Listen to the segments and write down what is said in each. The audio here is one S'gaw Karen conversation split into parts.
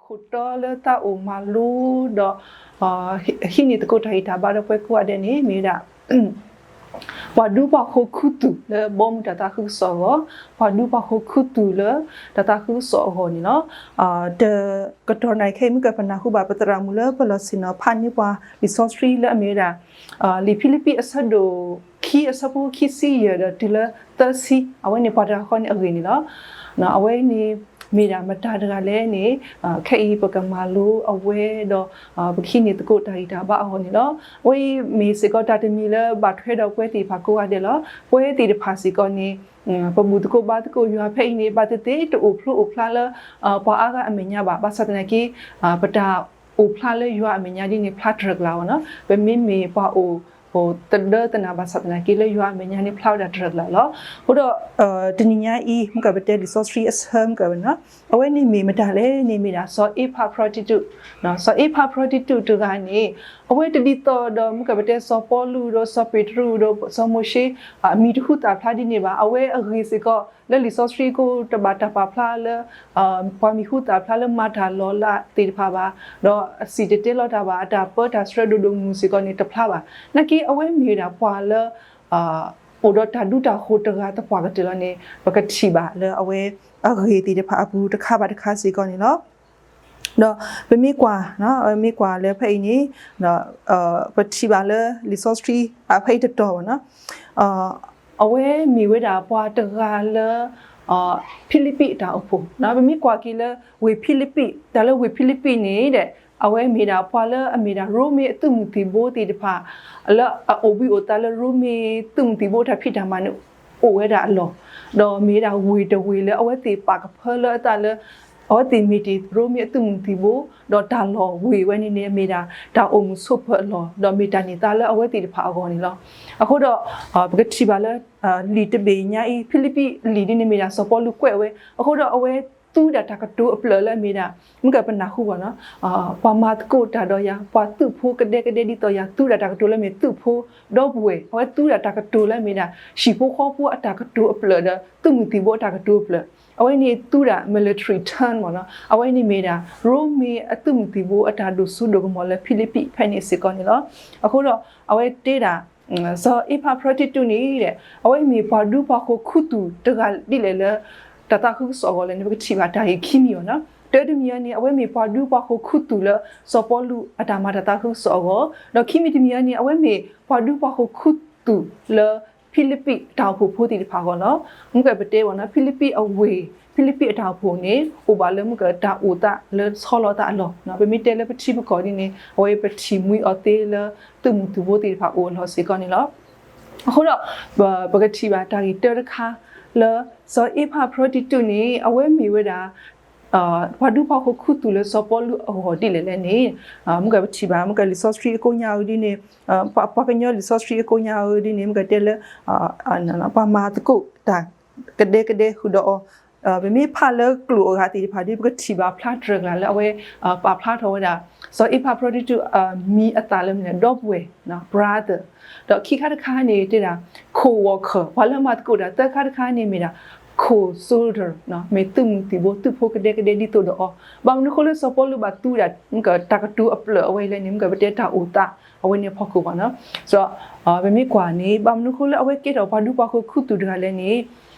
ခိၣ်တီလၢတၢ်အိၣ်မၤလိဒီး ဟံးန့ၢ်သကိးတၢ်ဂံၢ်တၢ်ဘါဒီးပှၤကိးဂၤဒဲးန့ၣ် မ့ၢ်ဝဲဒၣ် ပှၤဒူပှၤဃိာ်ခူသူၣ်လၢဘီမုၢ်တၢ်သးခုကစီၣ်အဂီၢ်, ပှၤဒူပှၤဃိာ်ခူသူၣ်လၢတၢ်သးခုကစီၣ်အဂီၢ်န့ၣ်လီၤ. တကတီၢ်နၣ်ရံၣ်ခဲအံၤ မုၢ်ကပနၢ်ဟူဘၣ် ပသရၣ်မုၣ်လၢပလီၢ်ဆ့ၣ်နီၤဖးန့ၢ်ပှၤ လံာ်စီဆှံလၢအမ့ၢ်ဝဲဒၣ် လံာ်ဖံလံးပံးအဆၢဒိၣ်ခံအဆၢဖိခံဆံယဲၢ်ဒီးတုၤလၢသၢဆံ, အဝဲန့ၣ်ပှၤတဂၤဃီန့ၣ်အဂ့ၢ်န့ၣ်လီၤ. အဝဲန့ၣ်မ့ၢ်ဒၣ်မတၤတဂၤလဲၣ်န့ၣ် ခဲအံၤပကမၤလိအဝဲဒီး ပကဟံးန့ၢ်သကိးတၢ်ဂံၢ်တၢ်ဘါအဂီၢ်န့ၣ်လီၤ. အဝဲအံၤမ့ၢ်စ့ၢ်ကီးတၢ်တမံၤလၢဘၣ်ထွဲဒီးပဝဲသ့ၣ်တဖၣ်ကိးဂၤဒဲးလီၤ. ပဝဲသ့ၣ်တဖၣ်စ့ၢ်ကီးန့ၣ် ပဘူၣ်သကိးဘါသကိးယွၤဖဲအံၤန့ၣ် ဘၣ်သ့ၣ်သ့ၣ်တအိၣ်ဖျိအိၣ်ဖျါလၢ ပှၤအါဂၤအမဲာ်ညါဘၣ်. ဘၣ်ဆၣ်သနာ်က့ ပတၢ်အိၣ်ဖျါလၢယွၤအမဲာ်ညါဒ်န့ၣ် ဖျါတြၢၢ်ကလာ်ဘၣ်နီၤ. ပမ့မ့ၢ်ပှၤအိၣ် သဒၢသနၢ်ဘၣ်ဆၣ်သနာ်က့ လၢယွၤအမဲာ်ညါန့ၣ် ဖျါဝဲဒၣ်တြၢၢ်ကလာ်လီၤ. အဃိဒီး တနံၤညါအံၤ မုၢ်ကပတဲလံာ်စီဆှံအဆၢမုၢ်ကဝဲနီၤ, အဝဲန့ၣ်မ့ၢ်မတၤလဲၣ်န့ၣ် မ့ၢ်ဒၣ်စီၤအ့ဖးဖြီတံတူး, စီၤအ့ဖးဖြီတံတူးတဂၤန့ၣ် အဝဲတဒ်သိးဒီး မုၢ်ကပတဲစီၤပီလူးဒီးစီၤပ့းတရူးဒီးစီၤမိၤၡ့ အမံၤတဟူသၣ်ဖျါဒ်န့ၣ်ဘၣ်. အဝဲအဂ့ၢ်စ့ၢ်ကီး လၢလံာ်စီဆှံကိးတဘၣ်တၢ်ပာ်ဖျါလၢ ပှၤမံၤဟူသၣ်ဖျါလၢမၤတၢ်လီၤလးသ့ၣ်တဖၣ်ဘၣ်, ဒီးအစံၣ်တဲၤတဲလီၤတၢ်ဘၣ် အတၢ်ပၢတၢ်ဆှၢဒိၣ်ဒိၣ်မုၢ်မုၢ်စ့ၢ်ကီးန့ၣ် တဖျါဘၣ်. နာ်က့အဝဲမ့ၢ်ဝဲဒၣ်ပှၤလၢ အိၣ်ဒီးတၢ်ဒူတၢ်ဃိၤတဂၤသပှၢ်ကတၢၢ်လီၤန့ၣ် ပကထံၣ်ဘၣ်လၢအဝဲအဂ့ၢ်သ့ၣ်တဖၣ်အပူၤတခါဘၣ်တခါစ့ၢ်ကီးန့ၣ်လီၤ. ဒီးပမ့ၢ်ကွၢ်, မ့ၢ်ကွၢ်လၢဖဲအံၤန့ၣ် ပထံၣ်ဘၣ်လၢလံာ်စီဆှံဖဲအံၤတတီၤဘၣ်နီၤ, အဝဲမ့ၢ်ဝဲဒၣ်ပှၤတဂၤလၢ ဖံလံးပံးအတၢ်အိၣ်ဖှိၣ်, ပမ့ၢ်ကွၢ်က့ၤလၢဝ့ၢ်ဖံလံးပံး, တၢ်လၢဝ့ၢ်ဖံလံးပံးန့ၣ်ဒီး အဝဲမ့ၢ်ဒၣ်ပှၤလၢအမ့ၢ်ဒၣ်ရိမ့ၤအသုးမုၢ်သံၣ်ဘိသ့ၣ်တဖၣ် လၢအအိၣ်ဘှံးအိၣ်သါလၢရိမ့ၤသုးမုၢ်သံၣ်ဘိတၢ်ဖံးတၢ်မၤန့ၣ် အိၣ်ဝဲဒၣ်အလီၢ်, ဒီးမ့ၢ်ဝဲဒၣ်ဝ့ၢ်တဝ့ၢ်လၢအဝဲသ့ၣ်ပာ်ကဖၢလၢအသးလၢ အဝဲသ့ၣ်မ့ၢ်တ့ၢ်ရိမ့ၤအသုးမုၢ်သံၣ်ဘိ, ဒီးတၢ်လီၢ်ဝ့ၢ်ဝဲန့ၣ်န့ၣ် မ့ၢ်ဒၣ်တၢ်အိၣ်မုာ်ဆိးပၢၤအလီၢ်, ဒီးမ့ၢ်တၢ်န့ၢ်သါလၢအဝဲသ့ၣ်တဖၣ်အဂီၢ်န့ၣ်လီၤ. အဃိဒီး ပကထံၣ်ဘၣ်လၢ လံာ်တဘ့ၣ်ညါအံၤ ဖံလံးပံးလံာ်ဒ်န့ၣ်မ့ၢ်ဒၣ်စီၤပီလူးကွဲးဝဲ, အဃိဒီးအဝဲသူဒၣ်တၢ်ကတိၤအဖျၢၣ်လၢအမ့ၢ်ဒၣ် မုၢ်ကပနၢ်ဟူဘၣ်နီၤ, ပှၤမၤသကိးတၢ်ဒီးယၤ, ပှၤသုးဖိကဒဲကဒဲဒ်သိးယၤ သူဒၣ်တၢ်ကတိၤလၢမ့ၢ်သုးဖိဒီပုၢ်ဝဲၢ်, အဝဲသူဒၣ်တၢ်ကတိၤလၢအမ့ၢ်ဒၣ် ဟံၣ်ဖိဃီဖိအတၢ်ကတိၤအဖျၢၣ်ဒီး သုးမုၢ်သံၣ်ဘိအတၢ်ကတိၤအဖျၢၣ်, အဝဲန့ၣ်သူဒၣ် military term မ့ၢ်နီၤ, အဝဲန့ၣ်မ့ၢ်ဒၣ် ရိမ့ၤအသုးမုၢ်သံၣ်ဘိအတၢ်ဒိၣ်စိဒိၣ်ကမီၤလၢဖံလံးပံးဖဲန့ၣ်စ့ၢ်ကီးန့ၣ်လီၤ. အဃိဒီး အဝဲတဲဒၣ် စီၤအ့ဖးဖြီတံတူးန့ၣ်ဒီး အဝဲမ့ၢ်ပှၤဒူပှၤဃိာ်ခူသူၣ်တဂၤဒ်လဲၣ်လၢ တၢ်သးခုကစီၣ်အဂီၢ်လဲၣ်န့ၣ် ပကထံၣ်ဘၣ်တၢ်ဂ့ၢ်ခံမံၤဘၣ်နီၤ. တၢတမံၤအံၤန့ၣ် အဝဲမ့ၢ်ပှၤဒူပှၤဃိာ်ခူသူၣ်လၢစီၤပီလူးအတၢ်မၤတၢ်သးခုကစီၣ်အဂီၢ်, ဒီးခံမံၤတမံၤအံၤန့ၣ် အဝဲမ့ၢ်ပှၤဒူပှၤဃိာ်ခူသူၣ်လၢ ဖံလံးပံးအတၢ်အိၣ်ဖှိၣ်ဖိသ့ၣ်တဖၣ်အဂီၢ်လီၤ. မုၢ်ကပတဲဘၣ်နီၤ ဖံလံးပံးအဝ့ၢ်, ဖံလံးပံးအတၢ်အိၣ်ဖှိၣ်န့ၣ် အိၣ်ဘၣ်လၢမုၢ်ကတၢ်အိၣ်သးလၢဆီလီၤသးအလီၢ်, ပမ့ၢ်တဲလၢပထံပကီၢ်ဒ်န့ၣ် အဝဲပထံၣ်မှံဟးသ့လၢသုးမုၢ်သံၣ်ဘိသ့ၣ်တဖၣ်အိၣ်အလီၢ်စ့ၢ်ကီးန့ၣ်လီၤ. အဃိဒီး ပကထံၣ်ဘၣ်တၢ်ဂ့ၢ်တၢတခါလၢ စီၤအ့ဖးဖြီတံတူးန့ၣ် အဝဲမ့ၢ်ဝဲဒၣ် ပှၤဒူပှၤဃိာ်ခူသူၣ်လၢစီၤပီလူးအဂီၢ်ဒ်လဲၣ်လဲၣ်န့ၣ် မုၢ်ကပထံၣ်ဘၣ် မုၢ်ကလံာ်စီဆှံအကိးညါအံၤဒ်န့ၣ် ပှၤကညီလံာ်စီဆှံအကိးညါအံၤဒ်န့ၣ် မုၢ်ကတဲလၢ ပှၤမၤသကိးတၢ်ကဒဲကဒဲဃုာ်ဒီးအီၤ, ပမ့ၢ်ဖးလၢကျိာ်အဂၤသ့ၣ်တဖၣ်ဒီး ပကထံၣ်ဘၣ်ဖျါတြၢၢ်ကလာ်လၢအဝဲ ပာ်ဖျါထီၣ်ဝဲဒၣ် စီၤအ့ဖးဖြီတံတူး မံၤအသၣ်လၢမနုၤလဲၣ် ဒီပုၢ်ဝဲၢ် brother, ဒီးခံခါတခါန့ၣ်တဲဒၣ် co-worker ပှၤလၢမၤသကိးတၢ်, သၢခါတခါန့ၣ်မ့ၢ်ဒၣ် co-soldier မ့ၢ်သုးမုၢ်သံၣ်ဘိ သုးဖိကဒဲကဒဲဒ်သိးဒီးအီၤ, ဘၣ်မနုၤအဃိလၢစီၤပီလူးဘၣ်သူဒၣ် တၢ်ကတိၤအဖျၢၣ်အဝဲအံၤလဲၣ်န့ၣ် မုၢ်ကပတဲတၢ်အိၣ်သး အဝဲန့ၣ်အဖီခိၣ်ဘၣ်နီၤ, ဒီး ပမ့ၢ်ကွၢ်န့ၣ် ဘၣ်မနုၤအဃိလၢအဝဲကဲထီၣ်ပှၤဒူပှၤဃိာ်ခူသူၣ်တဂၤလဲၣ်န့ၣ်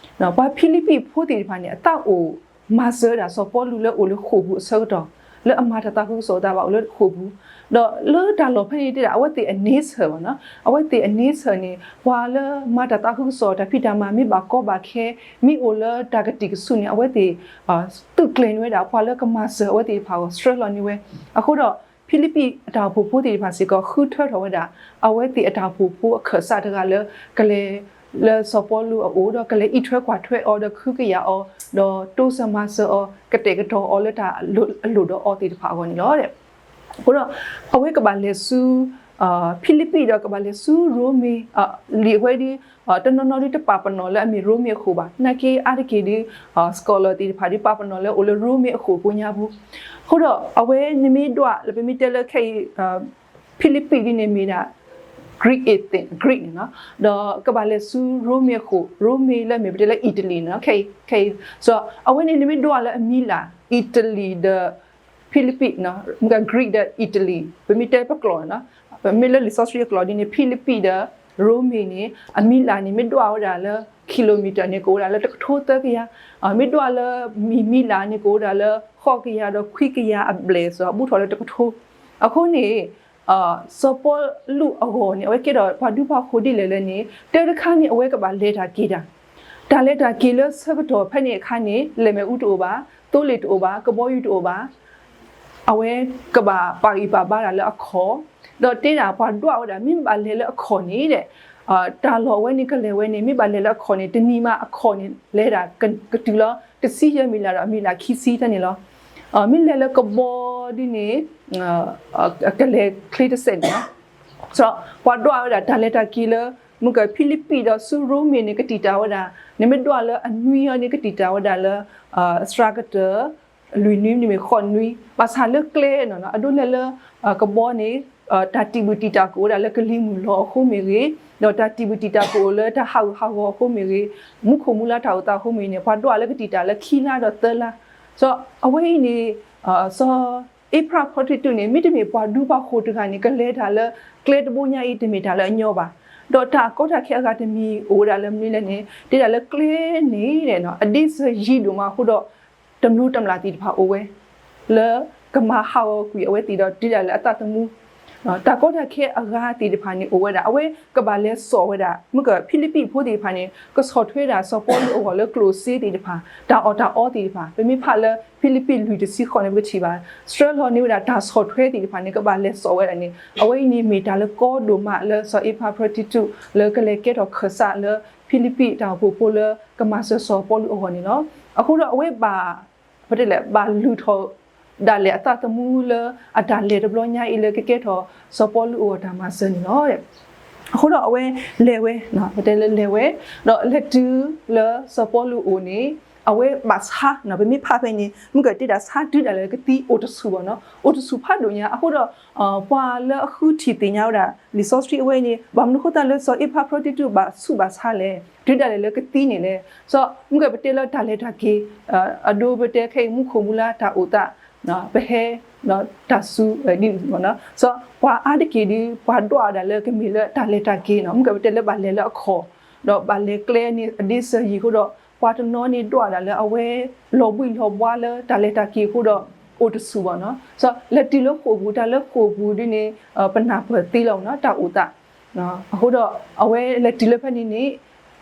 ပှၤဖံလံးပံးဖိသ့ၣ်တဖၣ်န့ၣ် အသးအိၣ်မၤစၢၤဒၣ်စီၤပီလူးလၢအိၣ်လၢဃိာ်ပူၤအဆၢကတီၢ်, လၢအမၤတၢ်သးခုကစီၣ်အသးဘၣ်အိၣ်လၢဃိာ်ပူၤ, ဒီးလၢတၢ်လီၢ်ဖဲန့ၣ်တဲဒၣ် အဝဲသ့ၣ်အ nature ဘၣ်နီၤ, အဝဲသ့ၣ်အ nature န့ၣ် ပှၤလၢမၤတၢ်သးခုကစီၣ်တၢ်ဖံးတၢ်မၤ မ့ၢ်ဘၣ်ကီဘၣ်ခဲ မ့ၢ်အိၣ်လၢတၢ်ကတံာ်ကဆူၣ်န့ၣ် အဝဲသ့ၣ် သုးကျဲၤန့ၢ်ဝဲဒၣ် ပှၤလၢကမၤစၢၤအဝဲသ့ၣ်တဖၣ်အဂီၢ် ဆှၢလီၤန့ၢ်ဝဲ, အဃိဒီး ဖံလံးပံးအတၢ်အိၣ်ဖှိၣ်ဖိသ့ၣ်တဖၣ်စ့ၢ်ကီး ဃုထၢထီၣ်ဝဲဒၣ် အဝဲသ့ၣ်အတၢ်အိၣ်ဖှိၣ်ဖိအခၢၣ်စးတဂၤလၢ ကလဲၤလၢစီၤပီလူးအအိၣ် ဒီးကလဲၤအံးထွဲကွၢ်ထွဲအီၤ ဒီးကဟုကယာ်အီၤ ဒီးတိစၢၤမၤစၢၤအီၤ ကတဲာ်ကတီၤအီၤလၢတၢ်အလိၣ်ဒီးအီၤသ့ၣ်တဖၣ်အဂီၢ်န့ၣ်လီၤ. အဃိဒီး အဝဲကဘၣ်လဲၤဆူ ဖံလံးပံးဒီးကဘၣ်လဲၤဆူရိမ့ၤ, လံာ်အဝဲဒ် တနီၤနီၤဒ်တပာ်ပနီၣ်လၢအမ့ၢ်ရိမ့ၤအဃိာ်ဘၣ်. နာ်က့အါတက့ၢ်ဒ် scholar သ့ၣ်တဖၣ်ဒ်ပာ်ပနီၣ်လၢအိၣ်လၢရိမ့ၤအဃိာ်ကိညါပူၤ. အဃိဒီးအဝဲနမ့ၢ်ဒွးလၢပမ့ၢ်တဲလၢခဲအံၤ ဖံလံးပံးဒ်န့ၣ်မ့ၢ်ဒၣ် Greek Athens, Greek န့ၣ်လီၤ. ဒီးကဘၣ်လဲၤဆူရိမ့ၤအဃိာ်, ရိမ့ၤလၢအမ့ၢ်ပတဲလၢ Italy န့ၣ်လီၤ. ခဲအံၤ, ခဲအံၤ, အဝဲန့ၣ်နမ့ၢ်ဒွးလၢအမံၤလၢ် Italy ဒီး ဖံလံးပံး မ့ၢ်က Greek ဒီး Italy ပမ့ၢ်တဲပကျိာ်န့ၣ်, ပမ့ၢ်လၢလံာ်စီဆှံအကျိာ်ဒ်န့ၣ် ဖံလံးပံးဒီးရိမ့ၤန့ၣ် အမံၤလၢ်န့ၣ် မ့ၢ်ဒွးဝဲဒၣ်လၢ kilometer န့ၣ် ကအိၣ်ဝဲဒၣ်လၢတကထိသၢကယၤ, မ့ၢ်ဒွးလၢမံၤမံၤလၢ်န့ၣ် ကအိၣ်ဝဲဒၣ်လၢဃိးကယၤဒီးခွံကယၤအဘျဲၣ်စ့ၢ် ဘူးထီၣ်လၢတကထိ. အဃိန့ၣ် စီၤပီလူးအဂီၢ်န့ၣ် အဝဲကဲထီၣ်ပှၤဒူပှၤဃိၤဒ်လဲၣ်လဲၣ်န့ၣ် တၢ်တခါန့ၣ် အဝဲကဘၣ်လဲၤတၢ်က့ၤတၢ်, တၢ်လဲၤတၢ်က့ၤလၢဆၢကတီၢ်ဖဲန့ၣ်အခါန့ၣ် လဲၤမ့ၣ်အူတအိၣ်ဘၣ်, သိလ့ၣ်တအိၣ်ဘၣ်, ကဘီယူၤတအိၣ်ဘၣ်, အဝဲကဘၣ်ပာ်ဂံၢ်ပာ်ဘါတၢ်လၢအခီၣ်, ဒီးတဲဒၣ်ပှၤဒွးဝဲဒၣ် မ့ၢ်ဘၣ်လဲၤလၢအခီၣ်န့ၣ်ဒီး တၢ်လီၢ်အဝဲန့ၣ်ကလဲၤဝဲန့ၣ် မ့ၢ်ဘၣ်လဲၤလၢအခီၣ်န့ၣ် တနံၤမးအခီၣ်န့ၣ် လဲၤဒၣ်ကတုၤလီၤ တဆံယဲၢ်မံၤလၢ်ဒီးအမံၤလၢ်ခံဆံတၢ်န့ၣ်လီၤ. မ့ၢ်လဲၤလၢကဘီဒ်န့ၣ် ကလဲၤချ့တစဲးန့ၣ်လီၤ. ပှၤဒွးဝဲဒၣ်တၢ်လဲၤတၢ်က့ၤလၢ မ့ၢ်က ဖံလံးပံးဒီးဆူရိမ့ၤန့ၣ် ကတံာ်တာ်ဝဲဒၣ်, နမ့ၢ်ဒွးလၢအနွံအံၤန့ၣ် ကတံာ်တာ်ဝဲဒၣ်လၢ စှၤကတၢၢ် လွံၢ်နွံ မ့တမ့ၢ်ဃိးနွံ, ဘၣ်ဆၣ်လၢကျဲန့ၣ် အဒိလဲၤလၢ ကဘီန့ၣ် တၢ်တံာ်ဘုၣ်တံာ်တာ်ကအိၣ်ဝဲဒၣ်လၢကလံၤမုၢ်လီၤအဃိမ့ၢ်ဂ့ၤ, ဒီးတၢ်တံာ်ဘုၣ်တံာ်တာ်ကအိၣ်လၢတၢ်ဟးဂူာ်ဟးဂီၤအဃိမ့ၢ်ဂ့ၤ, မူခိၣ်မူလါတၢ်အိၣ်သးအဃိမ့ၢ်ဂ့ၤန့ၣ် ပှၤဒွးလၢကတံာ်တာ်လၢခံလါဒီးသၢလါ. စီၤ အဝဲအံၤန့ၣ် စီၤအ့ဖရၣ်ဖီတံတူးန့ၣ် မ့တမ့ၢ်ပှၤဒူပှၤဃိၤတဂၤန့ၣ် ကလဲၤတၢ်လၢ ကျဲတဘိညါအံၤ တမ့ၢ်တၢ်လၢအညီဘၣ်. ဒီးတၢ်ကီတၢ်ခဲအဂၤတမံၤအိၣ်ဝဲဒၣ်လၢမနုၤလဲၣ်န့ၣ် တဲဒၣ်လၢကျဲန့ၣ် အဒ့စၢၤယံၤဒိၣ်မးအဃိဒီး တမျိးတမျာ်သ့ၣ်တဖၣ်အိၣ်ဝဲ လၢကမၤဟးဂီၤကွံာ်အဝဲသ့ၣ်ဒီးတုၤဒၣ်လၢအသးသမူ တၢ်ကီတၢ်ခဲအဂၤသ့ၣ်တဖၣ်န့ၣ်အိၣ်ဝဲဒၣ် အဝဲကဘၣ်လဲၤစိာ်ဝဲဒၣ် မ့ၢ်က ဖံလံးပံးဖိသ့ၣ်တဖၣ်န့ၣ် ကဆီၣ်ထွဲဒၣ်စီၤပီလူးအဂီၢ်လၢကျိၣ်စ့သ့ၣ်တဖၣ် တၢ်အီၣ်တၢ်အီသ့ၣ်တဖၣ် ပမ့ၢ်ဖးလၢဖံလံးပံးလွံၢ်တဆံဃိးန့ၣ် ပကထံၣ်ဘၣ် ဆှၢလီၤန့ၢ်ဝဲဒၣ်တၢ်ဆီၣ်ထွဲသ့ၣ်တဖၣ်န့ၣ် ကဘၣ်လဲၤစိာ်ဝဲဒၣ်န့ၣ် အဝဲအံၤန့ၣ်မ့ၢ်တၢ်လၢကီဒိၣ်မးလၢစီၤအ့ဖးဖြီတံတူး လၢကလဲၤကဲထီၣ်ခၢၣ်စးလၢဖံလံးပံးတၢ်အိၣ်ဖှိၣ်ဖိလၢကမၤစၢၤစီၤပီလူးအဂီၢ်န့ၣ်လီၤ. အဃိဒီးအဝဲဘၣ် ပတဲလဲၣ် ဘၣ်လုၢ်ထီၣ် ဒၣ်လဲာ်အသးသမူလၢအတၢ်လဲၤတဘျီညါအံၤလၢကကဲထီၣ်စီၤပီလူးအဂီၢ်တၢ်မၤစၢၤန့ၣ်လီၤ. အဃိဒီးအဝဲလဲၤဝဲ ပတဲလၢလဲၤဝဲ ဒီးလဲၤတုၤလၢစီၤပီလူးအအိၣ်န့ၣ် အဝဲဘၣ်ဆါ ပမ့ၢ်ဖးဖဲန့ၣ် မ့ၢ်ကတဲဒၣ်ဆါတုၤဒၣ်လဲာ်လၢကသံအိၣ်တဆူၣ်ဘၣ်နီၤ အိၣ်တဆူၣ်ဖးဒိၣ်ညါ အဃိဒီး ပှၤလၢအဃုထံၣ်သ့ၣ်ညါဝဲဒၣ် လံာ်စီဆှံအဝဲအံၤန့ၣ် ဘၣ်မနုၤဃိသတးလၢစီၤအ့ဖးဖြီတံတူးဘၣ်ဆူးဘၣ်ဆါလဲၣ် တုၤဒၣ်လဲာ်လၢကသံန့ၣ်လဲၣ် စီၤ မ့ၢ်ကပတဲလၢတၢ်လဲၤတၢ်က့ၤ အဒိပတဲခဲအံၤမူခိၣ်မူလါတၢ်အိၣ်သး ပဟဲ တၢ်စူၤဒ်န့ၣ် စီၤ ပှၤအါတက့ၢ်ဒီး ပှၤဒွးဝဲဒၣ်လၢကမ့ၢ်လၢတၢ်လဲၤတၢ်က့ၤနီၤ မ့ၢ်ကပတဲလၢဘၣ်လဲၤလၢအခီၣ် ဒီးဘၣ်လဲၤကျဲန့ၣ်အဒ့စၢၤယံၤအဃိဒီး ပှၤတနီၤန့ၣ်ဒွးဝဲဒၣ်လၢအဝဲလီၤဘှံးလီၤဘှါလၢတၢ်လဲၤတၢ်က့ၤအဃိဒီး အိၣ်တဆူၣ်ဘၣ်နီၤ စီၤ လဲၤတုၤလၢဃိာ်ပူၤ တၢ်လၢဃိာ်ပူၤဒ်န့ၣ် ပနၢ်ပၢၢ်သ့လီၤနီၤ တၢ်အိၣ်သး အဃိဒီး အဝဲလဲၤတုၤလၢဖဲန့ၣ်န့ၣ်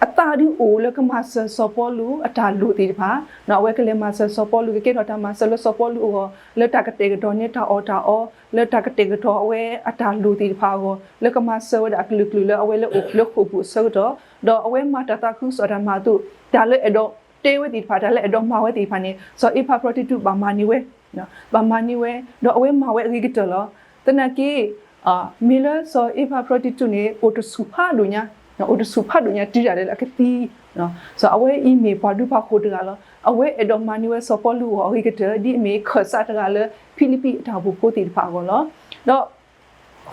အသးဒုးအိၣ်လၢကမၤစၢၤစီၤပီလူးအတၢ်လိၣ်သ့ၣ်တဖၣ် အဝဲကလဲၤမၤစၢၤစီၤပီလူး ကကဲထီၣ်တၢ်မၤစၢၤလၢစီၤပီလူးအဂီၢ် လၢတၢ်ကတဲာ်ကတီၤန့ၢ်တၢ်အီၣ်တၢ်အီ လၢတၢ်ကတဲာ်ကတီၤအဝဲအတၢ်လိၣ်သ့ၣ်တဖၣ်အဂီၢ် လၢကမၤစၢၤဝဲဒၣ်အကလုာ်ကလုာ်လၢအဝဲလၢအိၣ်လၢဃိာ်ပူၤအဆၢကတီၢ် ဒီးအဝဲမၤတၢ်သးခုကစီၣ်တၢ်မၤအသိး တၢ်လၢအဲၣ်ဒိးတဲဝဲသ့ၣ်တဖၣ် တၢ်လၢအဲၣ်ဒိးမၤဝဲသ့ၣ်တဖၣ်န့ၣ် စီၤအ့ဖးဖြီတံတူးဘၣ်မၤန့ၢ်ဝဲ ဘၣ်မၤန့ၢ်ဝဲ ဒီးအဝဲမၤဝဲအဂ့ၤကတၢၢ်လီၤ. သနာ်က့ မ့ၢ်လၢစီၤအ့ဖးဖြီတံတူးန့ၣ် အိၣ်တဆူၣ်ဖးဒိၣ်ညါ အိၣ်တဆူၣ်ဖးဒိၣ်ညါတုၤဒၣ်လဲာ်လၢအကသံ စီၤ အဝဲအံၤမ့ၢ်ပှၤဒူပှၤဃိၤတဂၤလီၤ. အဝဲအဲၣ်ဒိးမၤန့ၢ်ဝဲစီၤပီလူးအဂီၢ်အဂ့ၤကတၢၢ် ဒ်အမ့ၢ်ခၢၣ်စးတဂၤလၢဖံလံးပံးအတၢ်အိၣ်ဖှိၣ်ဖိသ့ၣ်တဖၣ်အဂီၢ်လီၤ. ဒီး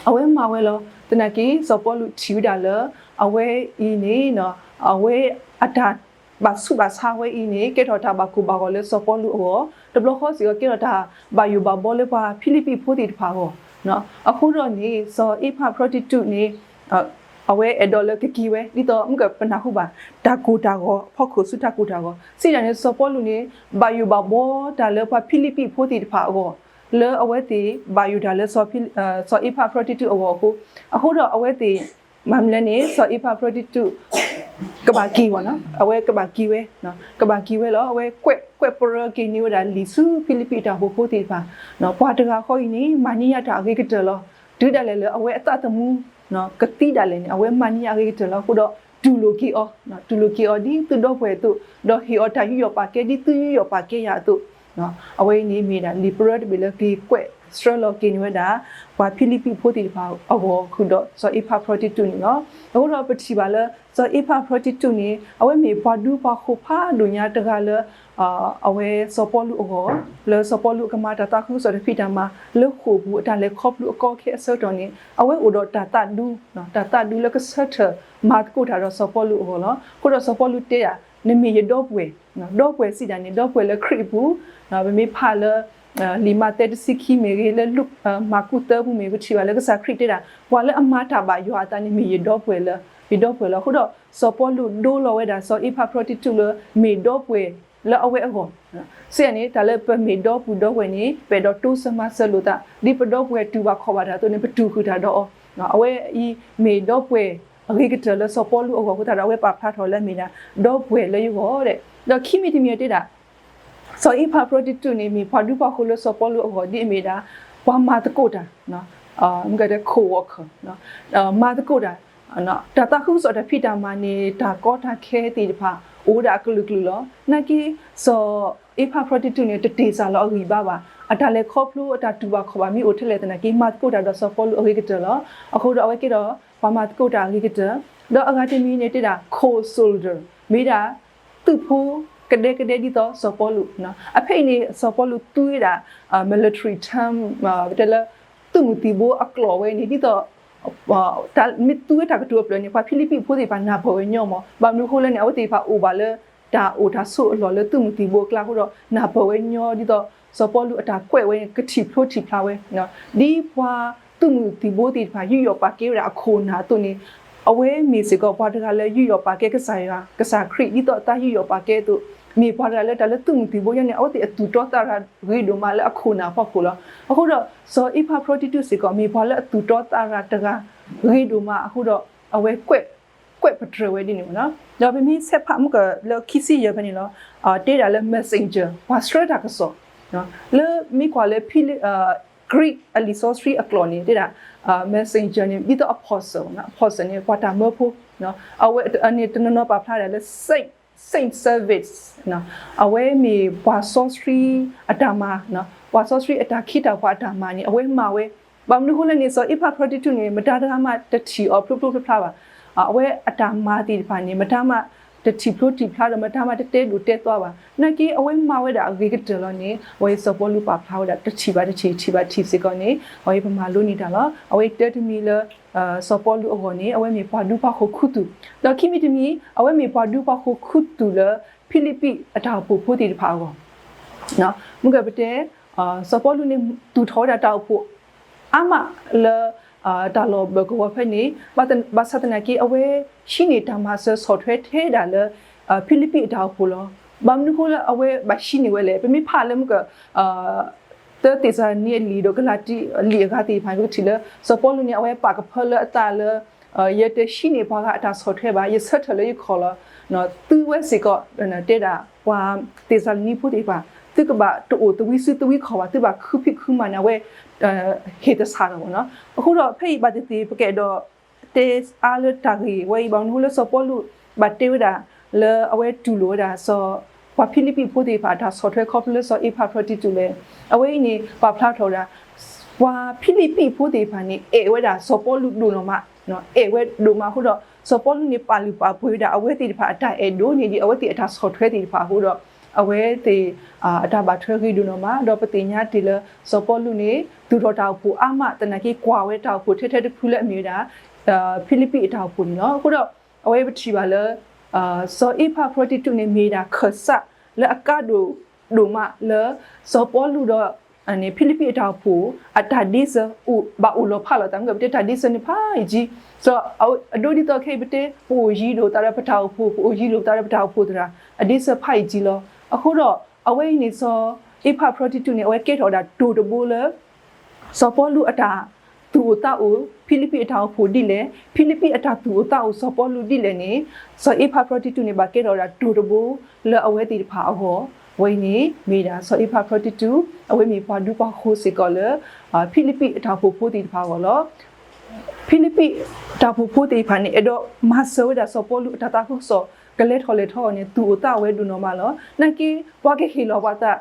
အဝဲမၤဝဲလီၤ. သနာ်က့ စီၤပီလူးထံၣ်ဝဲဒၣ်လၢ အဝဲအံၤန့ၣ် အဝဲအတၢ်ဘၣ်ဆူးဘၣ်ဆါဝဲအံၤန့ၣ် ကဲထီၣ်တၢ်ဘၣ်ကိၢ်ဘၣ်ဂီၤလၢစီၤပီလူးအဂီၢ် တဘျီဃီစ့ၢ်ကီး ကဲထီၣ်တၢ်ဘၣ်ယိၣ်ဘၣ်ဘှီလၢပှၤဖံလံးပံးဖိသ့ၣ်တဖၣ်အဂီၢ် အဃိဒီးန့ၣ် စီၤအ့ဖးဖြီတံတူးန့ၣ် အဝဲအဲၣ်ဒိးလၢကက့ၤဝဲ ဒ်သိးမ့ၢ်ကပနၢ်ဟူဘၣ် တၢ်ကိၢ်တၢ်ဂီၤ အဖီခိၣ်ဆူတၢ်ကိၢ်တၢ်ဂီၤ စံးဒ်န့ၣ် စီၤပီလူးန့ၣ် ဘၣ်ယိၣ်ဘၣ်ဘှီတၢ်လၢပှၤဖံလံးပံးဖိသ့ၣ်တဖၣ်အဂီၢ် လၢအဝဲသ့ၣ်ဘၣ်ယိၣ်တၢ်လၢ စီၤအ့ဖးဖြီတံတူးအဂီၢ်အဃိ အဃိဒီးအဝဲသ့ၣ် မၤမနုၤလဲၣ်န့ၣ် စီၤအ့ဖးဖြီတံတူး ကဘၣ်က့ၤဝဲနီၤ အဝဲကဘၣ်က့ၤဝဲ ကဘၣ်က့ၤဝဲလီၤ. အဝဲကွဲး ကွဲးပရၢက့ၤန့ၢ်ဝဲဒၣ်လံာ်ဆူဖံလံးပံးအတၢ်အိၣ်ဖှိၣ်ဖိသ့ၣ်တဖၣ် ပှၤတဂၤဃီအံၤန့ၣ် မၤန့ၢ်ယၤတၢ်အဂ့ၤကတၢၢ်လီၤ. တုၤဒၣ်လဲာ်လၢအဝဲအသးသမူ ကသံဒၣ်လဲာ်န့ၣ် အဝဲမၤန့ၢ်ယၤအဂ့ၤကတၢၢ်လီၤ. အဃိဒီး တူၢ်လိာ်က့ၤအီၤ တူၢ်လိာ်က့ၤအီၤဒ်သုဒီပုၢ်ဝဲၢ်အသိး ဒီးဟ့ၣ်အီၤတၢ်ယူးယီၣ်ပာ်ကဲဒ်သုယူးယီၣ်ပာ်ကဲယၤအသိး အဝဲအံၤန့ၣ်မ့ၢ်ဒၣ်လံာ်ပရၢတဘ့ၣ်လၢက့ၤကွဲးဆှၢလီၤက့ၤန့ၢ်ဝဲဒၣ် ပှၤဖံလံးပံးဖိသ့ၣ်တဖၣ်အဂီၢ်ဃုာ်ဒီးစီၤအ့ဖးဖြီတံတူးန့ၣ်လီၤ. အဃိဒီးပထံၣ်ဘၣ်လၢ စီၤအ့ဖးဖြီတံတူးန့ၣ် အဝဲမ့ၢ်ပှၤဒူပှၤဃိၤဖးဒိၣ်ညါတဂၤလၢ အဝဲစီၤပီလူးအဂီၢ် လၢစီၤပီလူးအကမၤတၢ်သးခုကစီၣ်တဖံးတၢ်မၤ လၢဃိာ်ပူၤအတၢ်လဲၤခီဖျိအကီအခဲအဆၢကတီၢ်န့ၣ် အဝဲအိၣ်ဒီးတၢ်သးဒူ တၢ်သးဒူလၢကဆၢထၢၣ်မၤသကိးတၢ်ဒီးစီၤပီလူးအဂီၢ်လီၤ. အဃိဒီးစီၤပီလူးတဲဒၣ် နမ့ၢ်ယဒီပုၢ်ဝဲၢ် ဒီပုၢ်ဝဲၢ်စံးဒၣ်န့ၣ် ဒီပုၢ်ဝဲၢ်လၢခရံာ်အပူၤ ပမ့ၢ်ဖးလၢ လံာ်မးသဲတဆံခံမ့ၢ်ဂ့ၤ လၢလူ မၢ်ကူးသၢပူၤမ့ၢ် ပထံၣ်ဘၣ်လၢကစၢ်ခရံာ်တဲဒၣ် ပှၤလၢအမၤတၢ်ဘၣ်ယွၤအသးန့ၣ် မ့ၢ်ယဒီပုၢ်ဝဲၢ်လၢ ယဒီပုၢ်ဝဲၢ်လီၤ. အဃိဒီး စီၤပီလူးဒိလီၤဝဲဒၣ် စီၤအ့ဖၢဖြိတတုလၢ မ့ၢ်ဒီပုၢ်ဝဲၢ်လၢအဝဲအဂီၢ် စံးန့ၣ် တၢ်လၢပမ့ၢ်ဒီပုၢ်ဒီဝဲၢ်န့ၣ် ပအဲၣ်ဒိးတိစၢၤမၤစၢၤလိာ်သး ဒ်ပဒီပုၢ်ဝဲၢ်တူၢ်ဘၣ်ခီၣ်ဘၣ်တၢ်အသိးန့ၣ် ပတူၢ်ဃုာ်တၢ်ဒီးအီၤ. အဝဲအံၤမ့ၢ်ဒီပုၢ်ဝဲၢ်အဂ့ၤကတၢၢ်လၢစီၤပီလူးအဂီၢ်အဃိသတးဒီး အဝဲပာ်ဖျါထီၣ်လၢအမ့ၢ်ဒၣ် ဒီပုၢ်ဝဲၢ်လၢယဂီၢ်ဒဲး. ဒီးခံမံၤတမံၤတဲဒၣ် စီၤအ့ဖၢဖြိတတုန့ၣ် မ့ၢ်ပှၤဒူပှၤဃိၤလၢစီၤပီလူးအဂီၢ် ဒ်အမ့ၢ်ဒၣ် ပှၤမၤသကိးတၢ် မ့ၢ်ကတဲ co-worker မၤသကိးတၢ် တၢ်သးခုကစီၣ်တၢ်ဖံးတၢ်မၤန့ၣ် တၢ်ကီတၢ်ခဲသ့ၣ်တဖၣ် အိၣ်ဝဲဒၣ်အကလုာ်ကလုာ်လီၤ. နာ်က့ စီၤအ့ဖၢဖြိတတုန့ၣ် တတ့ၢ်စၢ်လီၤအဂံၢ်ဘါဘၣ်. အတၢ်လဲၤခီဖျိအတၢ်တူၢ်ဘၣ်ခီၣ်ဘၣ်မ့ၢ်အိၣ်ထဲလဲၣ်သနာ်က့ မၤသကိးတၢ်ဒီးစီၤပီလူးအဂ့ၤကတၢၢ်လီၤ. အဃိဒီးအဝဲကဲဒီး ပှၤမၤသကိးတၢ်အဂ့ၤကတၢၢ် ဒီးအဂၤတမံၤန့ၣ်တဲဒၣ် co-soldier မ့ၢ်ဒၣ် သုးဖိကဒဲကဒဲဒ်သိးစီၤပီလူး. အဖဲအံၤန့ၣ် စီၤပီလူးသူဝဲဒၣ် military term ပတဲလၢ သုးမုၢ်သံၣ်ဘိအကျိာ်ဝဲန့ၣ် ဒ်သိး မ့ၢ်သူဝဲတၢ်ကတိၤအဖျၢၣ်န့ၣ် ပှၤဖံလံးပံးဖိသ့ၣ်တဖၣ်နၢ်ပၢၢ်ဝဲညီမး. ဘၣ်မနုၤအဃိလဲၣ်န့ၣ် အဝဲသ့ၣ်တဖၣ်အိၣ်ဘၣ်လၢ တၢ်အိၣ်တၢ်ဆိးအလီၢ်လၢသုးမုၢ်သံၣ်ဘိအကျါအဃိဒီး နၢ်ပၢၢ်ဝဲညီဒ်သိး စီၤပီလူးအတၢ်ကွဲးဝဲန့ၣ် ကထံၣ်ဖျိထံၣ်ဖျါဝဲ ဒ်ပှၤသုးမုၢ်သံၣ်ဘိသ့ၣ်တဖၣ် ယူးယီၣ်ပာ်ကဲဝဲဒၣ်အခိၣ်အနၢ်အသိးန့ၣ် အဝဲမ့ၢ်စ့ၢ်ကီးပှၤတဂၤလၢယူးယီၣ်ပာ်ကဲကစၢ်ယွၤ ကစၢ်ခရံာ် ဒ်သိးအသးယူးယီၣ်ပာ်ကဲအသိး မ့ၢ်ပှၤတဂၤလၢတၢ်လၢသုးမုၢ်သံၣ်ဘိညါန့ၣ် အဝဲသ့ၣ်အသူၣ်တီသးရၤဂ့ၤဒိၣ်မးလၢအခိၣ်အနၢ်အဖီခိၣ်လီၤ. အဃိဒီး စီၤအ့ဖၢဖြိတတုစ့ၢ်ကီး မ့ၢ်ပှၤလၢအသူၣ်တီသးရၤတဂၤဂ့ၤဒိၣ်မးအဃိဒီး အဝဲ ကွဲးပတြၢၤဝဲဒ်န့ၣ်လီၤ. ဒီးပမ့ၢ်ဆဲးဖးမုၢ်ကၢၢ်လၢခံဆံယဲၢ်ဖဲန့ၣ်လီၤ. တဲဒၣ်လၢ messenger ပှၤဆှၢတၢ်ကစီၣ် လၢမ့ၢ်ကွၢ်လၢ Greek အလံာ်စီဆှံအကျိာ်န့ၣ် တဲဒၣ် messenger န့ၣ် ဒ်သိး apostle apostle န့ၣ် ပှၤတၢ်မၢဖိ အဝဲန့ၣ်တနီၤနီၤပာ်ဖျါဒၣ်လၢ saint service အဝဲမ့ၢ်ပှၤစီဆှံအတၢ်မၤ ပှၤစီဆှံအတၢ်ခ့တၢ်ပှၤအတၢ်မၤန့ၣ် အဝဲမၤဝဲ ဘၣ်မနုၤအဃိလဲၣ်န့ၣ် စီၤအ့ဖၢဖြိတတုန့ၣ် မတၤတဂၤမးတထံၣ်အီၤဖျိဖျိဖျါဖျါဘၣ်. အဝဲအတၢ်မၤသ့ၣ်တဖၣ်န့ၣ် မတၤမးတထံၣ်ဖျိထံၣ်ဖျါဒီး မတၤမးတတဲဒိၣ်တဲသွါဘၣ်. နာ်က့အဝဲမၤဝဲဒၣ်အဂ့ၤကတၢၢ်လီၤန့ၣ် အဝဲစီၤပီလူးပာ်ဖျါဝဲဒၣ် တထံၣ်ဘၣ်တထံၣ် ထံၣ်ဘၣ်ထံၣ်စ့ၢ်ကီးန့ၣ် အဝဲပမၤလိန့ၢ်တၢ်လီၤ. အဝဲတၢတမံၤလၢ စီၤပီလူးအဂီၢ်န့ၣ် အဝဲမ့ၢ်ပှၤဒူပှၤဃိၤခူသူၣ်, ဒီးခံမံၤတမံၤ အဝဲမ့ၢ်ပှၤဒူပှၤဃိၤခူသူၣ်လၢ ဖံလံးပံးအတၢ်အိၣ်ဖှိၣ်ဖိသ့ၣ်တဖၣ်အဂီၢ် မုၢ်ကၢၢ်ပတဲ စီၤပီလူးန့ၣ် သူၣ်ထီၣ်ဝဲဒၣ်တၢ်အိၣ်ဖှိၣ်အါမးလၢ တၢ်လီၢ်ဘၢၣ်ကဝီၤဖဲန့ၣ် ဘၣ်ဆၣ်သနာ်က့ အဝဲဟံးန့ၢ်တၢ်မၤစၢၤဆီၣ်ထွဲထဲဒၣ်လၢ ဖံလံးပံးအတၢ်အိၣ်ဖှိၣ်လီၤ. ဘၣ်မနုၤအဃိလၢအဝဲဘၣ်ဟံးန့ၢ်ဝဲလဲၣ်. ပမ့ၢ်ဖးလၢမုၢ်ကၢၢ် သၢသ့းစၤလနံအလံာ်ဒီး ကလၤတံအလံာ်အဂၤသ့ၣ်တဖၣ် ပကထံၣ်လၢ စီၤပီလူးန့ၣ် အဝဲပာ်ကဖၢလၢအသးလၢ ယတဟံးန့ၢ်ပှၤဂၤအတၢ်ဆီၣ်ထွဲဘၣ်, ယဆၢထၢၣ်လၢယခီၣ်လီၤ. သုဝဲစ့ၢ်ကီး တဲဒၣ်ပှၤသ့းစၤလနံဖိသ့ၣ်တဖၣ် သုကဘၣ်တအိၣ်သဝံစုသဝံခီၣ်ဘၣ်, သုဘၣ်ခုဖံးခုမၤန့ၣ် အဝဲ ဟ့ၣ်သဆၣ်ထီၣ်ဘၣ်နီၤ. အဃိဒီး ဖဲအံၤဘၣ်သ့ၣ်သ့ၣ် ပကအဲၣ်ဒိး တဲအါလၢတၢ်ဂ့ၢ်ဝဲအံၤ ဘၣ်မနုၤအဃိလၢစီၤပီလူး ဘၣ်တဲဝဲဒၣ်လၢအဝဲတူၢ်လိာ်ဝဲဒၣ် စီၤ ပှၤဖံလံးပံးဖိသ့ၣ်တဖၣ်အတၢ်ဆီၣ်ထွဲခီဖျိလၢစီၤအ့ဖးဖြီတံတူးလဲၣ်. အဝဲအံၤန့ၣ် ပာ်ဖျါထီၣ်ဝဲဒၣ် ပှၤဖံလံးပံးဖိသ့ၣ်တဖၣ်န့ၣ် အဲၣ်ဝဲဒၣ်စီၤပီလူးဒိၣ်နီၢ်မး, အဲၣ်ဝဲဒိၣ်မးအဃိဒီး စီၤပီလူးန့ၣ် ပာ်လုၢ်ပာ်ပှ့ၤဝဲဒၣ်အဝဲသ့ၣ်တဖၣ်အတၢ်အဲၣ်ဒိးန့ၣ် ဒ်အဝဲသ့ၣ်အတၢ်ဆီၣ်ထွဲသ့ၣ်တဖၣ်အဃိဒီး အဝဲသ့ၣ် အတၢ်ဘၣ်ထွဲဂ့ၤဒိၣ်နီၢ်မး, ဒီးပသ့ၣ်ညါတ့ၢ်လၢ စီၤပီလူးန့ၣ် သူၣ်ထီၣ်တၢ်အိၣ်ဖှိၣ်အါမး သနာ်က့ကွၢ်ဝဲတၢ်အိၣ်ဖှိၣ်ထဲထဲတဖုလၢအမ့ၢ်ဝဲဒၣ် ဖံလံးပံးအတၢ်အိၣ်ဖှိၣ်န့ၣ်လီၤ. အဃိဒီး အဝဲပထံၣ်ဘၣ်လၢ စီၤအ့ဖးဖြီတံတူးန့ၣ် မ့ၢ်ဒၣ်ခၢၣ်စးလၢအကါဒိၣ်ဒိၣ်မးလၢ စီၤပီလူးဒီး ဖံလံးပံးအတၢ်အိၣ်ဖှိၣ် အတၢ်ဒ့စၢၤ ဘၣ်အိၣ်လီၤဖးလိာ်သး မ့ၢ်ကပတဲတၢ်ဒ့စၢၤန့ၣ်ဖးယံာ်ကံ, အဒိဒ်သိးခဲအံၤပတဲ ပအိၣ်ယံၤလိာ်သးဒီးပတၢ်အိၣ်ဖှိၣ် ပအိၣ်ယံၤလိာ်သးဒီးပတၢ်အိၣ်ဖှိၣ်သရၣ် အဒ့စၢၤဖးယံာ်ကံလီၤ. အဃိဒီး အဝဲအံၤန့ၣ် စီၤအ့ဖးဖြီတံတူးန့ၣ် အဝဲကဲထီၣ်ဝဲဒၣ်တိၤတဘိလၢ စီၤပီလူးအတၢ်သူၣ်အိၣ်သးအိၣ် ဖံလံးပံးအတၢ်အိၣ်ဖှိၣ်ဒ်လဲၣ်, ဖံလံးပံးအတၢ်သူၣ်အိၣ်သးအိၣ်စီၤပီလူးဒ်လဲၣ်န့ၣ် စီၤအ့ဖးဖြီတံတူးန့ၣ် ဘၣ်ကဲထီၣ်ဝဲဒၣ်တိၤတဘိလၢအဝဲသ့ၣ်တဖၣ်အဂီၢ်, အဝဲအံၤန့ၣ် မ့ၢ်ဒၣ်စီၤအ့ဖးဖြီတံတူး အဝဲမ့ၢ်ပှၤဒူပှၤဃိၤစ့ၢ်ကီးလၢ ဖံလံးပံးအတၢ်အိၣ်ဖှိၣ်ဖိသ့ၣ်တဖၣ်အဂီၢ်လီၤ. ဖံလံးပံးတၢ်အိၣ်ဖှိၣ်ဖိသ့ၣ်တဖၣ်န့ၣ် အဲၣ်ဒိးမၤစၢၤဝဲဒၣ်စီၤပီလူးအတၢ်သးခုကစီၣ် ကလဲၤထီၣ်လဲၤထီအီၤန့ၣ် သူၣ်အိၣ်သးအိၣ်ဝဲဒိၣ်နီၢ်မးလီၤ. နာ်က့ ပှၤကဟ့ၣ်လီၤပှၤသး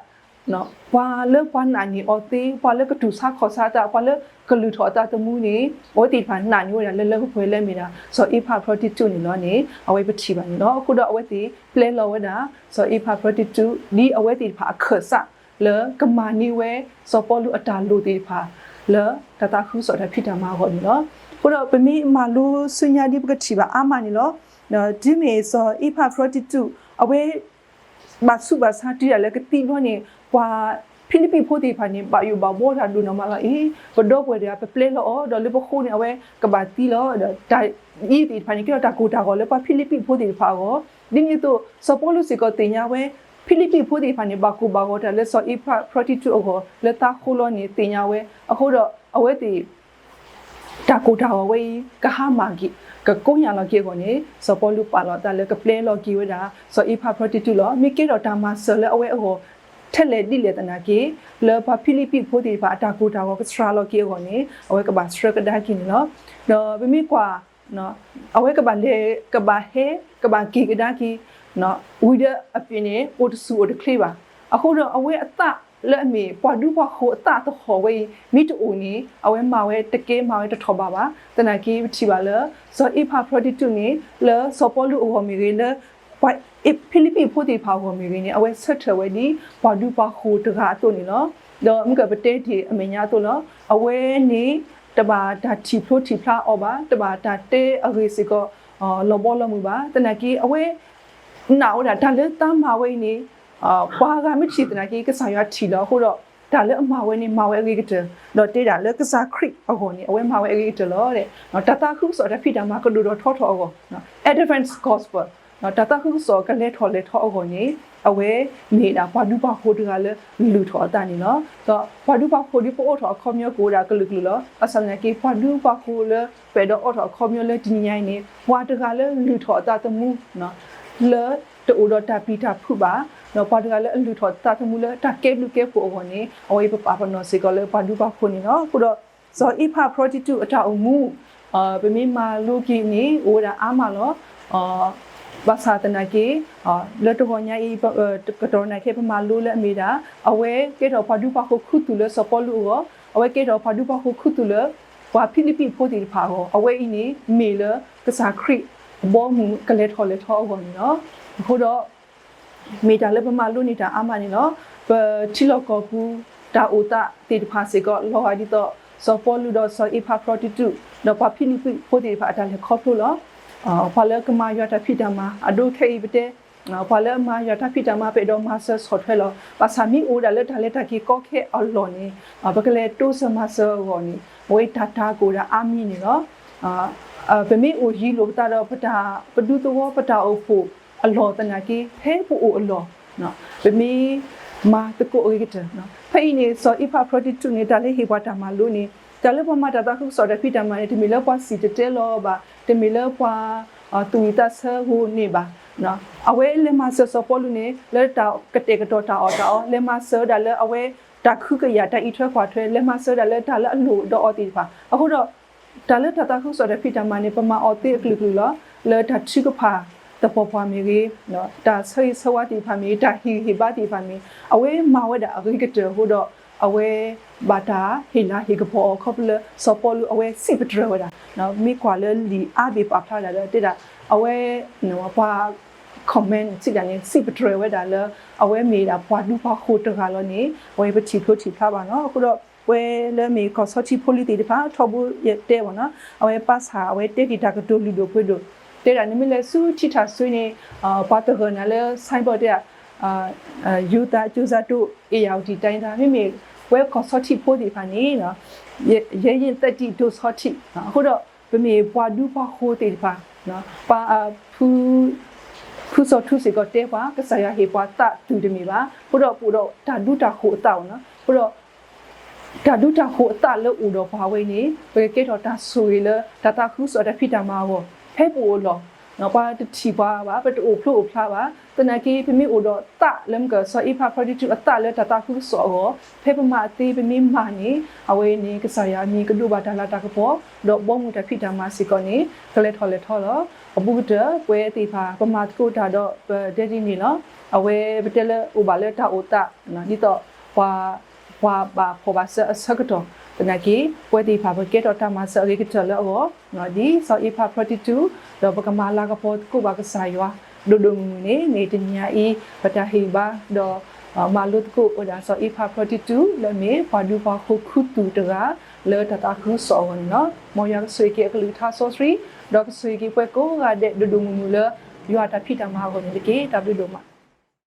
ပှၤလၢပှၤနာ်န့ၢ်အီၤသ့, ပှၤလၢကတူၢ်ဆါခီၣ်ဆါအသး, ပှၤလၢကလုၢ်ထီၣ်အသးသမူန့ၣ် အဝဲသ့ၣ်တဖၣ်နာ်န့ၢ်ဝဲဒၣ်လၢလၢပှဲၤပှဲၤလၢမ့ၢ်ဒၣ် စီၤအ့ဖးဖြီတံတူးန့ၣ်လီၤန့ၣ် အဝဲပထံၣ်ဘၣ်န့ၣ်လီၤ. အဃိဒီးအဝဲသ့ၣ်ပျဲလီၤဝဲဒၣ် စီၤအ့ဖးဖြီတံတူး ဒ်အဝဲသ့ၣ်တဖၣ်အခၢၣ်စးလၢကမၤန့ၢ်ဝဲ စီၤပီလူးအတၢ်လိၣ်သ့ၣ်တဖၣ် လၢတၢ်သးခုကစီၣ်တၢ်ဖံးတၢ်မၤအဂီၢ်န့ၣ်လီၤ. အဃိဒီးပမ့ၢ်မၤလိဆူညါဒ်ပကထံၣ်ဘၣ်အါမးန့ၣ်လီၤ. တုၤမ့ၢ်စီၤအ့ဖးဖြီတံတူး အဝဲ ဘၣ်ဆူးဘၣ်ဆါတုၤဒၣ်လၢကသံဘျီန့ၣ် ပှၤ ဖံလံးပံးဖိသ့ၣ်တဖၣ်န့ၣ် ဘၣ်ယိၣ်ဘၣ်ဘှီတၢ်ဒိၣ်နီၢ်မးလီၤအံၤ, ပဒီပုၢ်ဝဲၢ်တဂၤ ပပျဲလီၤအီၤ ဒီးလၢပဃိန့ၣ် အဝဲကဘၣ်သံလီၤ. ဒီးတၢ်အံၤသ့ၣ်တဖၣ်န့ၣ် ကဲထီၣ်တၢ်ကိၢ်တၢ်ဂီၤလၢပှၤဖံလံးပံးဖိသ့ၣ်တဖၣ်အဂီၢ်, ဒ်န့ၣ်အသိး စီၤပီလူးစ့ၢ်ကီးသ့ၣ်ညါဝဲ ဖံလံးပံးဖိသ့ၣ်တဖၣ်န့ၣ် ဘၣ်ကိၢ်ဘၣ်ဂီၤတၢ်လၢစီၤအ့ဖးဖြီတံတူးအဂီၢ် လၢသးဃိလီၤန့ၣ် သ့ၣ်ညါဝဲ, အဃိဒီးအဝဲသ့ၣ် တၢ်ကိၢ်တၢ်ဂီၤဝဲအံၤ ကဟါမၢ်က့ၤ ကကိညၢ်လီၤက့ၤအဂီၢ်န့ၣ် စီၤပီလူးပာ်လီၤအသးလၢကပျဲလီၤက့ၤဝဲဒၣ် စီၤအ့ဖးဖြီတံတူးလီၤ. မ့ၢ်ကဲထီၣ်တၢ်မၤစၢၤလၢအဝဲအဂီၢ် ထဲလဲၣ်ဒ်လဲၣ်သနာ်က့ လၢပှၤဖံလံးပံးဖိသ့ၣ်တဖၣ်အတၢ်ကိၢ်တၢ်ဂီၤကစှၤလီၤက့ၤအဂီၢ်န့ၣ် အဝဲကဘၣ်ဆှၢကဒါက့ၤန့ၣ်လီၤ. ဒီးပမ့ၢ်ကွၢ် အဝဲကဘၣ်လဲၤ ကဘၣ်ဟဲ ကဘၣ်က့ၤကဒါက့ၤ ဝံၤဒီးအပျ့ၤန့ၣ် အိၣ်တဆူၣ်အိၣ်တချ့ဘၣ်. အဃိဒီးအဝဲအသးလၢအမ့ၢ်ပှၤဒူပှၤဃိၤအသးသဟီၣ်ဝဲအံၤ မ့ၢ်တအိၣ်န့ၣ် အဝဲမၤဝဲတကဲမၤဝဲတထီၣ်ဘးဘၣ်. သနာ်က့ပထံၣ်ဘၣ်လၢ စီၤအ့ဖးဖြီတံတူးန့ၣ် လၢစီၤပီလူးအဂီၢ်မ့ၢ်ဂ့ၤ လၢ ပှၤဖံလံးပံးဖိသ့ၣ်တဖၣ်အဂီၢ်မ့ၢ်ဂ့ၤန့ၣ် အဝဲဆၢထၢၣ်ဝဲဒ်ပှၤဒူပှၤဃိၤတဂၤအသိးန့ၣ်လီၤ. ဒီးမ့ၢ်ကပတဲတ့ၢ်အမဲာ်ညါအသိးလီၤ. အဝဲန့ၣ် တဘၣ်တၢ်ထံၣ်ဖျိထံၣ်ဖျါအီၤဘၣ်, တဘၣ်တၢ်တဲအဂ့ၢ်စ့ၢ်ကီး လီၤဘီလီၤမုၢ်ဘၣ်. သနာ်က့ အဝဲ နာ်ဝဲဒၣ်တၢ်လၢသးမၤဝဲအံၤန့ၣ် ပှၤဂၤမ့ၢ်ထံၣ်သနာ်က့ ကစၢ်ယွၤထံၣ်လီၤ. အဃိဒီး တၢ်လၢအမၤဝဲန့ၣ် မၤဝဲအဂ့ၤကတၢၢ်, ဒီးတဲဒၣ်လၢကစၢ်ခရံာ်အဂီၢ်န့ၣ် အဝဲမၤဝဲအဂ့ၤကတၢၢ်လီၤ. တၢ်သးခုကစီၣ်တၢ်ဖံးတၢ်မၤကဒိၣ်ထီၣ်ထီထီၣ်အဂီၢ် advent gospel တၢ်သးခုကစီၣ်ကလဲၤထီၣ်လဲၤထီအဂီၢ်န့ၣ် အဝဲမ့ၢ်ဒၣ်ပှၤဒူပှၤဃိၤတဂၤလၢလုၢ်ထီၣ်အသးန့ၣ်လီၤ. ဒီးပှၤဒူပှၤဃိၤဒ်ပအိးထီၣ်အခီပညီကအိၣ်ဒၣ်ကလုာ်ကလုာ်လီၤ. ဘၣ်ဆၣ်သနာ်က့ ပှၤဒူပှၤဃိၤလၢပအဲၣ်ဒိးအိးထီၣ်အခီပညီလၢတနံၤညါအံၤန့ၣ် ပှၤတဂၤလၢလုၢ်ထီၣ်အသးသမူ လၢတအိၣ်ဒီးတၢ်ပျံၤတၢ်ဖုးဘၣ်, ဒီးပှၤတဂၤလၢအလုၢ်ထီၣ်သးသမူလၢတၢ်ကဲဘျုးကဲဖှိၣ်အဂီၢ်န့ၣ် အဝဲအံၤပပာ်ပနီၣ်စ့ၢ်ကီးလၢပှၤဒူပှၤဃိၤန့ၣ်လီၤ. အဃိဒီး စီၤအ့ဖးဖြီတံတူးအတၢ်အိၣ်မူ ပမ့ၢ်မၤလိက့ၤန့ၣ် အိၣ်ဝဲဒၣ်အါမးလီၤ. ဘၣ်ဆၣ်သနာ်က့ လၢတဂီၤညါအံၤ ကတီၢ်နၢ်ခဲ ပမၤလိလၢအမ့ၢ်ဒၣ် အဝဲကဲထီၣ်ပှၤဒူပှၤဃိၤခူသူၣ်လၢစီၤပီလူးအဂီၢ်, အဝဲကဲထီၣ်ပှၤဒူပှၤဃိၤခူသူၣ်လၢ ပှၤဖံလံးပံးဖိသ့ၣ်တဖၣ်အဂီၢ်, အဝဲအံၤန့ၣ် မ့ၢ်လၢကစၢ်ခရံာ်အဘီအမုၢ်ကလဲၤထီၣ်လဲၤထီအဂီၢ်န့ၣ်လီၤ. အဃိဒီး မ့ၢ်တၢ်လၢပမၤလိန့ၢ်တၢ်အါမးန့ၣ်လီၤ. ပထံလီၢ်ကီၢ်ပူၤ တၢ်အိၣ်သးသ့ၣ်တဖၣ်စ့ၢ်ကီး လီၤဂာ်ဒ်သိး စီၤပီလူးဒီးစီၤအ့ဖးဖြီတံတူး ဒီးပှၤဖံလံးပံးဖိသ့ၣ်တဖၣ်အတၢ်လဲၤခီဖျိလီၤ. ပှၤလၢကမၤယွၤတၢ်ဖံးတၢ်မၤ အဒိခဲအံၤပတဲ ပှၤလၢအမၤယွၤတၢ်ဖံးတၢ်မၤ ပအဲၣ်ဒိးမၤစၢၤဆီၣ်ထွဲလီၤ. ဘၣ်ဆၣ်မ့ၢ်အိၣ်ဝဲဒၣ်လၢတၢ်လဲၤတၢ်က့ၤကီခဲအလီၢ်န့ၣ် ပကလဲၤတိစၢၤမၤစၢၤအဂီၢ်န့ၣ် အဝဲတၢ်တၤကအိၣ်ဒၣ်အါမံၤန့ၣ်လီၤ. ပမ့ၢ်အိၣ်ယံၤလိာ်ပသးဒီး ပတၢ်ပဒူသဝီပတၢ်အိၣ်ဖှိၣ်အလီၢ်သနာ်က့ ဖဲပအိၣ်အလီၢ် ပမ့ၢ်မၤသကိးအဂ့ၤကတၢၢ်. ဖဲအံၤန့ၣ် စီၤအ့ဖးဖြီတံတူးန့ၣ် တၢ်လၢဟ့ၣ်ပှၤတၢ်မၤလိန့ၣ် တၢ်လၢပှၤမၤတၢ်သးခုကစီၣ်တၢ်ဖံးတၢ်မၤန့ၣ် တမ့ၢ်လၢပှၤစံၣ်တဲၤတဲလီၤဘၣ်, တမ့ၢ်လၢပှၤသူၣ်ဝံၣ်သးဆၢဂီၢ်န့ၣ်ဘၣ်. အဝဲလဲၤမၤစၢၤစီၤပီလူးန့ၣ် လၢတၢ်ကတဲာ်ကတီၤတၢ်အီၣ်တၢ်အီ, လဲၤမၤစၢၤဝဲဒၣ်လၢအဝဲတၢ်ခုကယာ် တၢ်အံးထွဲကွၢ်ထွဲ, လဲၤမၤစၢၤဝဲဒၣ်လၢတၢ်လၢအလိၣ်ဒီးအီၤသ့ၣ်တဖၣ်. အဃိဒီး တၢ်လၢတၢ်သးခုကစီၣ်တၢ်ဖံးတၢ်မၤန့ၣ် ပမၤအီၤသ့အကလုာ်ကလုာ်လီၤ. လၢတၢ်ထုကဖၣ်သပှၢ်ပှၢ်မ့ၢ်ဂ့ၤ, တၢ်ဆၢဂ့ၤဆၢဝါသ့ၣ်တဖၣ်မ့ၢ်ဂ့ၤ, တၢ်ဟ့ၣ်ဂံၢ်ဟ့ၣ်ဘါသ့ၣ်တဖၣ်မ့ၢ်ဂ့ၤ, အဝဲမၤဝဲဒၣ်အဂ့ၤကတၢၢ်အဃိဒီး အဝဲဘၣ်တၢ်ဟ့ၣ်လၤဟ့ၣ်ကပီၤအီၤ ခီဖျိလၢစီၤပီလူးအဝဲစံးပတြၢၤဝဲဒၣ်. မ့ၢ်ကွၢ်လၢလံာ်အါဘ့ၣ်ပာ်ဖျါဒၣ်ဒီးတဲဒၣ် အဝဲ ပှၤ comment စံးဒၣ်န့ၣ် စံးပတြၢၤဝဲဒၣ်လၢ အဝဲမ့ၢ်ဒၣ်ပှၤဒူပှၤဃိၤတဂၤလီၤန့ၣ် အဝဲပထံၣ်ဖျိထံၣ်ဖျါဘၣ်နီၤ. အဃိဒီး ပဝဲလၢမ့ၢ်ကီၢ်ဆီထံဖိလံၤသ့ၣ်တဖၣ် ထီဘိယတဲဘၣ်နီၤ အဝဲပၢ်ဆၣ် အဝဲတဲက့ၤတၢ်ကတိၤလုၢ်ဒိၣ်ပှ့ၤဒိၣ် တဲဒၣ်န့ၣ်မ့ၢ်လဲၤဆူထံထၣ်စွ့န့ၣ် ပှၤသဂၢၢ်နၤလၢ signboard တဲဒၣ် ယိၤသးကၠိၤစၢ်တိၣ် ဧရာဝတီတိုင်းသား မ့မ့ၢ် ပဝဲကီၢ်ဆီထံဖိသ့ၣ်တဖၣ်န့ၣ် ရဲရင့်သတ္တိ ဒိၣ်ဆီထံ အဃိဒီး ပမ့ၢ်ပှၤဒူပှၤဃိၤသ့ၣ်တဖၣ် ပ ဖုစီၤထူစ့ၢ်ကီးတဲပှၤ ကစၢ်ယွၤဟ့ၣ်ပှၤသးတုၤတမ့ၢ်ဘၣ် အဃိဒီးပအိၣ်ဒီးတၢ်ဒူတၢ်ဃိၤအသးနီၤ အဃိဒီး တၢ်ဒူတၢ်ဃိၤအသးလၢအိၣ်ဒီးပှၤဝဲန့ၣ် ပကကဲထီၣ်တၢ်ဆိၣ်ဂ့ၤလၢ တၢ်သးခုကစီၣ်တၢ်ဖံးတၢ်မၤအဂီၢ် ဖဲပအိၣ်အလီၢ် ပှၤတထံၣ်ပှၤဘၣ် ပတအိၣ်ဖျိအိၣ်ဖျါဘၣ် သနာ်က့ ပမ့ၢ်အိၣ်ဒီးသးလၢမ့ၢ်ကစီၤအ့ဖးဖြီတံတူးအသးလၢတၢ်သးခုကစီၣ်အဂီၢ် ဖဲပမၤသ့ပမ့ၢ်မၤန့ၣ် အဝဲန့ၣ် ကစၢ်ယွၤအမံၤကဒိးဘၣ်တၢ်လၤတၢ်ကပီၤ ဒီးဘီမုၢ်တၢ်ဖံးတၢ်မၤစ့ၢ်ကီးန့ၣ် ကလဲၤထီၣ်လဲၤထီလီၤ. အဘူးကတၢၢ် ပဝဲသ့ၣ်တဖၣ် ပမၤသကိးတၢ်ဒီးပဒဲဒ်န့ၣ်လီၤ. အဝဲပတဲလၢအိၣ်ဘၣ်လၢတၢ်အိၣ်သး ဒ်သိး ပှၤ ပှၤဘၣ်ဖှီၣ်ဘၣ်စၢၤအဆၢကတီၢ် သနာ်က့ ပဝဲသ့ၣ်တဖၣ် ပကဲထီၣ်တၢ်မၤစၢၤအဂ့ၤကတၢၢ်လၢအဂီၢ် ဒ်စီၤအ့ဖးဖြီတံတူး ဒီးပကမၤလၤကပီၤသကိးဘၣ်ကစၢ်ယွၤ ဒိၣ်ဒိၣ်မုၢ်မုၢ်န့ၣ် မ့ၢ်တနံၤညါအံၤ ပတၢ်ဟ့ၣ်ဂံၢ်ဘါ ဒီး မၤလိသကိးဝဲဒၣ်စီၤအ့ဖးဖြီတံတူး လၢအမ့ၢ်ပှၤဒူပှၤဃိၤခူသူၣ်တဂၤ လၢတၢ်သးခုကစီၣ်အဂီၢ်န့ၣ်လီၤ. မ်ယွၤကဆိၣ်ဂ့ၤက့ၤအကလုၢ်ကထါစီဆှံ ဒီးကဆိၣ်ဂ့ၤက့ၤပှၤကိးဂၤဒဲးဒိၣ်ဒိၣ်မုၢ်မုၢ်လၢ ယွၤတၢ်ဖံးတၢ်မၤအဂီၢ်န့ၣ်တက့ၢ်. တၢ်ဘျုးဒိၣ်မး.